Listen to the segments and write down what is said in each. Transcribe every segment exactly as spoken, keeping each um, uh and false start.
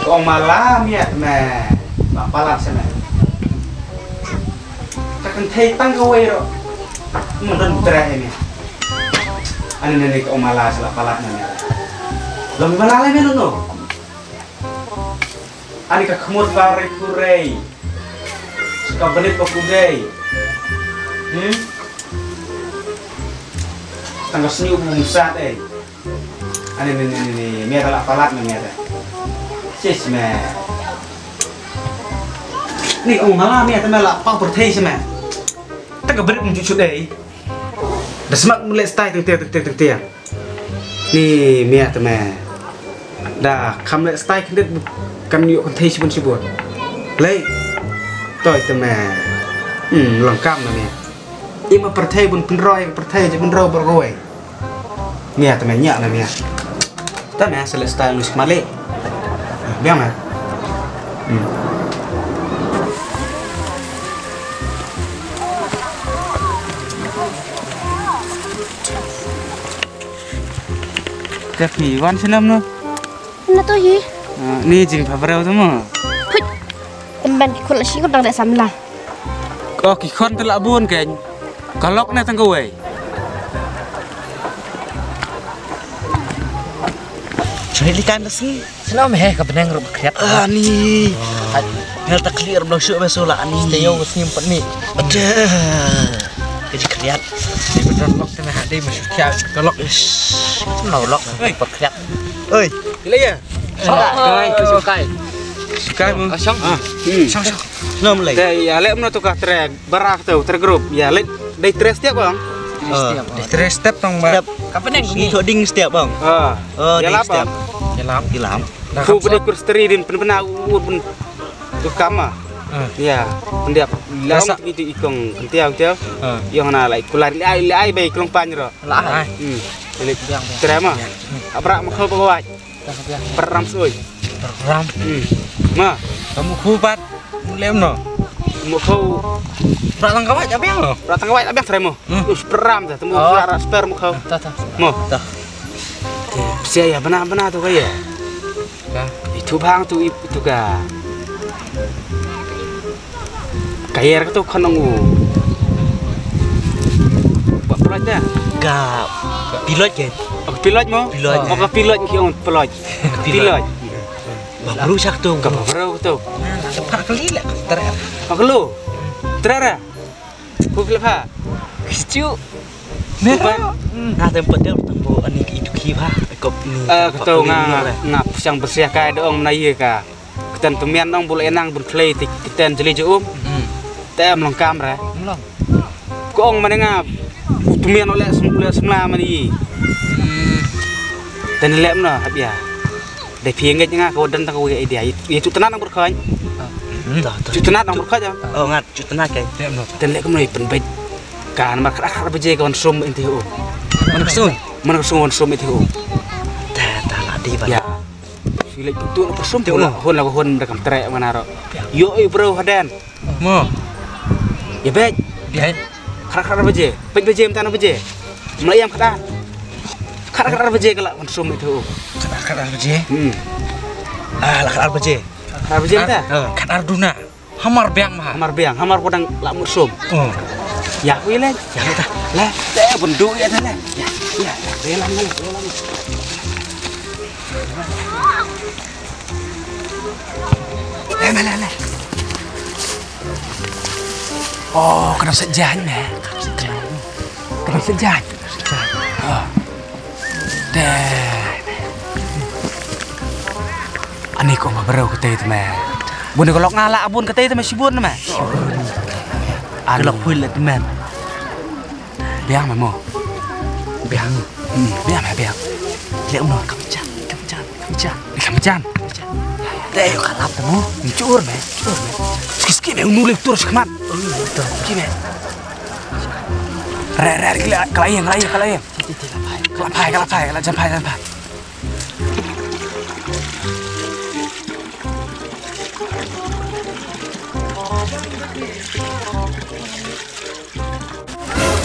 Ong mala miat me. Ba palat sene. Ka kynthei tang kawei ruh. Ym don treh ïa me. Ani ne ne ka ong mala sa la palat ne me. Long mala le me no no. Ani ka khmut ba rei kurei. Ka bnit ba kudei. Hmm? Tang ka sniu bu msat eh. Ani ni ni ni ni, mia ta la palat na mia ta. Sis me. Ni ong mala mia ta me la pang pyrthei se me. Ta ka brit mun chuchut dei. Da smat mun le stai teng teng teng teng. Ni mia ta me. Da kham le stai khyndiat kan yu kan thei sibun sibun. Lei. Toi ta me. Hmm, long kam na mia. Ima pyrthei bun pynroi pyrthei je pynroi bor goi. Mia ta me nya na mia. Ta me selesai lu sikmali. Biang me. Hmm. Ka phi wan shnam no. Na to hi. Ah, ni jing pha breu tu mo. Put. Emban ki khol shi ko dang de samla. Ko ki khon te la bun ken. Ka lok ne tang kawei. Choi li kan da sngi. Shnam he ka bneng rup khriat. Ah, ni. Hai. Hel ta clear blo shu be sula ni. Te yo sngi pat ni. Ada. Ka ji khriat. Ni beton lok te ha dei ma shu khia ka lok. No lok. Hei. Pat khriat. Oi. Ila ya. Sukai. Sukai. Sukai mo. Kosong. Ah. Hmm. Song song. Shnam lei. Te ya le mno tu ka tre. Barak tu, tergrup. Ya, leh dei tres step bang. Dei tres step tong ba. Step. Ka peneng ni tu ding step bang. Ah. Oh, ya ding lah, step. Bang. Ya lah. Ya lah. Ku beri kursteri din pen pena u pen tu kama. Ah. Ya, pendiap. Lam itu ikong kentiau kentiau. Ah. Yang na lai kular lai lai bai kelong panjro. Lai. Hmm. Ini terima. Abrak makhal pegawai. Perram soi. Perram. Hmm. Ma. Kamu kubat. Mulem no. Mu kau. Prak lang kawat abiang no. Prak tang kawat abiang trai mo. Hmm. Us perram ta temu. Oh. Prak sper mu kau. Ta ta. Mo. Ta. Te sia ya bena bena tu kaya. Ka. Itu bang tu itu ka. Kayer ka tu khon ong u. Ba pilot dah. Ka pilot ke? Oh, pilot mo? Pilot. Oh, ka pilot ki ong pilot. Pilot. Pilot. Ba bru sak tu. Ka ba bru tu. Nah, ka pa kali lek. Ter. Pa kelu. Ter. Ku pilot ha. Kichu. Merah. Nga tem petel tang bo ani ki itu ki ba. Kop ni. Eh, ka tu nga nga pusang bersih kai dong na ye ka. Keten pemian dong bul enang bul klei ti keten jeli je um. Hmm. Te em long kam re. Long. Ko ong mane nga pemian ole sem ole semla mane i. Hmm. Te ne lem no habia. Dei phi ngej nga ko den ta ko idea. Ye tu tenan nang berkhoi. Hmm. Tu tenan nang berkhoi ya. Oh ngat tu tenan kai. Te ne lem no penbej. Kan mar khat ar baje kon sum inti um. Man ksung. Man ksung kon sum inti um. Ta ta la di ba. Ya. Shu leit pyntuh na pyrshum. Tengok. Hun la hun da kam treh mana ro. Yo, eh, bro, hadan. Mo. Ya, bej. Bej. Khat khat baje. Peit baje mynta na baje. Mlai yam khat. Khat khat baje ka la pyrshum itu. Khat khat baje. Hmm. Ah, la khat baje. Khat baje mynta. Ah, khat duna. Hamar biang ma. Hamar biang, hamar podang la mut sum. Oh. Ya, wi le. Ya, ta. Le, te bundu ya ta le. Ya, ya, le lam le, le lam. Le, le, le. Oh, kena sejan me. Kena sejan. Oh. Te. Ani ko ma bro kete te me. Bun ko lok ngala abun kete te me sibun me. Ani lok pui le te me. Biang me mo. Biang. Hmm, biang me biang. Le mo kam chan, kam chan, kam chan. Kam chan. Te yo kalap te mo. Chur me, chur me. Ski ski me unu le tur skmat. Ski me. Re re re kala kala yang kala yang kala yang. Ka la phai, ka la phai, ka la jan phai, jan phai.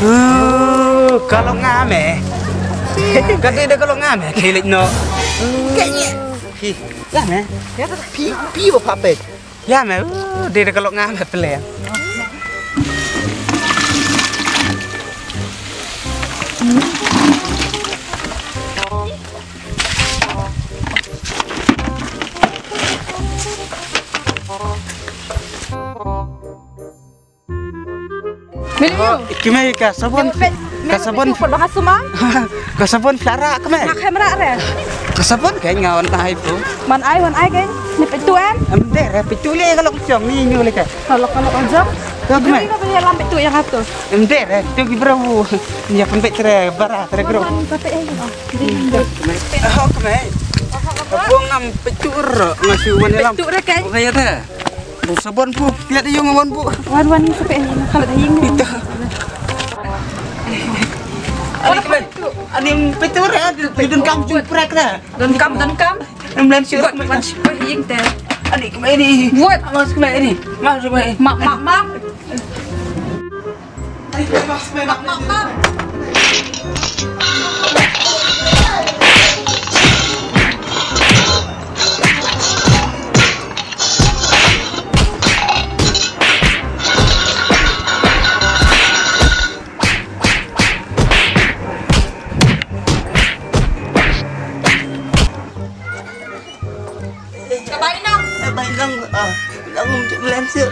Uh, ka long nga me. Ka dei da ka long nga me, kei lek no. Kei ni. Ïa me. Ïa, phi, phi ba pha peit. Ïa me, uh, dei da ka lok nga me pele. Meli. Oh, kmie, ka sabon. Ka sabon. Ka sabon phi la rah, kmie. Nga khem rah re. Ka sabon ka nga wan ai tu. Man ai, wan ai ka. Ni peit tu em. Em de re, peit tu le ka lok jong ni nyu le ka. Ka lok, ka lok jong. Ka kmie. Ni ka beli lam peit tu ïa nga tu. Em de re, tu ki bro. Ni ïa pynbeit tre bara tre gro. Wan ka peit ai. Oh, kmie. Ka bong ngam peit tu re, nga shu wan lam. Peit tu re ka. Ka ïa de. Bun sabon pu, piat ïung wan pu. Wan wan ni sepe ni khalat hiing. Ita. Ani kemai. Ani petur ya, di donkam jumprek da. Donkam, donkam. Em lan syu. Wan syu hiing te. Ani kemai ni. Buat. Mas kemai ni. Mas kemai. Mak mak mak. Ka bai nang. Ka bai nang, ah, nang um cuk lense.